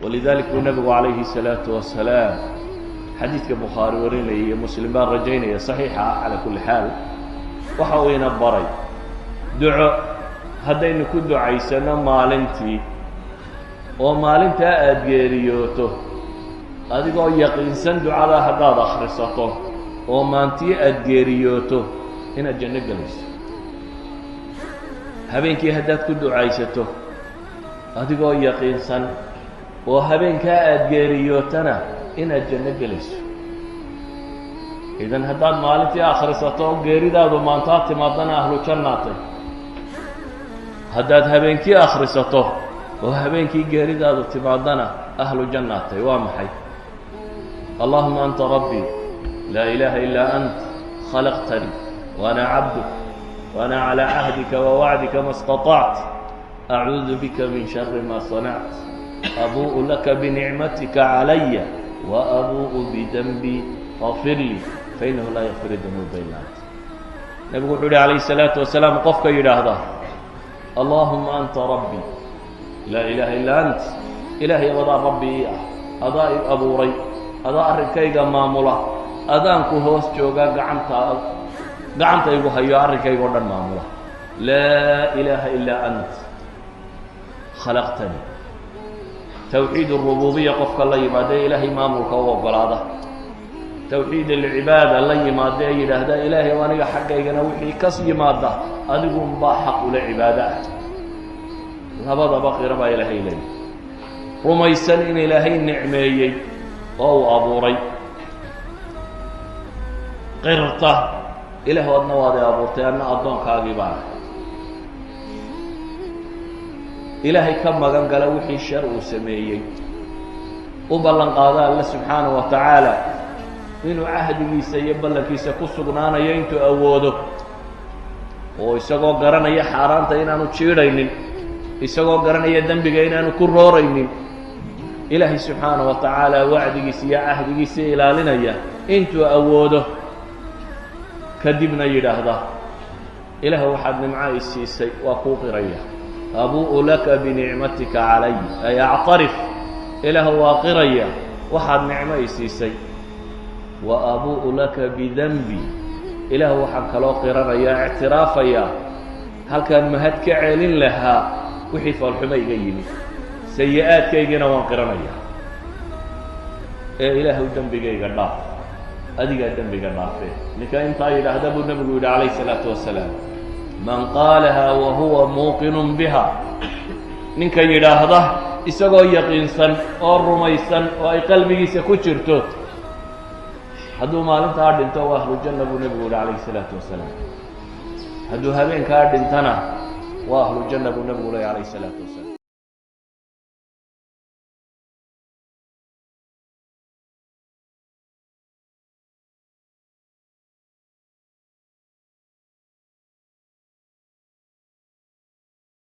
Walidalik buu Nebigu calayhi الsalaatu wasalaam, xadiidka Bukhaari warinaya iyo Muslim baan rajaynaya, saxiixa ah, calaa kulli xaal, waxa uu ina baray duco haddaynu ku ducaysano maalintii oo maalintaa aada geeriyooto, adigoo yaqiinsan ducadaa haddaad akhrisato oo maantii aada geeriyooto inaad janno gelayso. Habeenkii haddaad ku ducaysato adigoo yaqiinsan oo habeenkaa aada geeriyootana inaad janno gelayso. Idan haddaad maalintii akhrisato oo geeridaadu maantaa timaadana, ahlu jannaatay. Haddaad habeenkii akhrisato oo habeenkii geeridaadu timaadana, ahlu jannaatay. Waa maxay? Allahuma anta rabbii, laa ilaaha ilaa ant, khalaqtanii wa ana cabduk, wa ana calaa cahdika wa wacdika ma istaطacت, acuudu bika min shari ma sanacت, abuu'u laka binicmatika calaya wa abuu'u bidenbii, faqfir lii fainahu laa yakfir dunuuba ila ant. Nebigu wuxuu yihi calayhi الsalaatu wasalaam, qofka yidhaahda: "Allahuma anta rabbii, laa ilaaha illaa ant", Ilaahay, adaa rabbi ii ah, adaa i abuuray, adaa arrinkayga maamula, adaanku hoos joogaa, gacanta gacanta igu hayo, arrinkayga o dhan maamula, laa ilaaha ilaa ant, khalaqtanii. Towxiid arububiya qofka la yimaada ee Ilaahay maamulka u ogolaada, towxiid alcibaada la yimaada ee yidhaahda: "Ilaahay, aniga xaggaygana wixii kas yimaada adigunbaa xaq ula cibaado ah", labadaba qiro baa Ilaahay leeyahy, rumaysan in Ilaahay nicmeeyey oo uu abuuray, qirta: "Ilaah, adna waad i abuurtay, anna addoonkaagii baan ahay", Ilaahay ka magan gala wixii shar uu sameeyey, u ballan qaada Alle subxaana wa tacaala inuu cahdigiisa iyo ballankiisa ku sugnaanayo intuu awoodo, oo isagoo garanaya xaaraanta inaanu jiidhaynin, isagoo garanaya dembiga inaanu ku rooraynin, Ilaahay subxaana wa tacaala wacdigiisa iyo cahdigiisa ilaalinaya intuu awoodo, kadibna yidhaahda: "Ilaah, waxaad nimco i siisay waa kuu qiraya, abuu'u laka binicmatika calay, ay actarif", Ilaah waa qiraya waxaad nicmo i siisay, wa abuu'u laka bidenbi, Ilaah waxaan kaloo qiranayaa, ictiraafayaa, halkaan mahad ka celin lahaa wixii foolxumo iga yimid, sayi-aadkaygiina waan qiranayaa, ee Ilaahu dembigayga dhaaf, adigaa dembiga dhaafee. Ninka intaa yidhaahda buu Nebigu yidhi calayh isalaatu wasalaam, man qaalaha wa huwa muuqinun biha, ninka yidhaahda isagoo yaqiinsan oo rumaysan oo ay qalbigiisa ku jirto, hadduu maalintaa dhinto waa ahlu janna buu Nebigu yihi calayhi isalaatu wasalaam. Hadduu habeenkaa dhintana waa ahlu janna buu Nebigu lehy calayhi isalaatu wasalaam.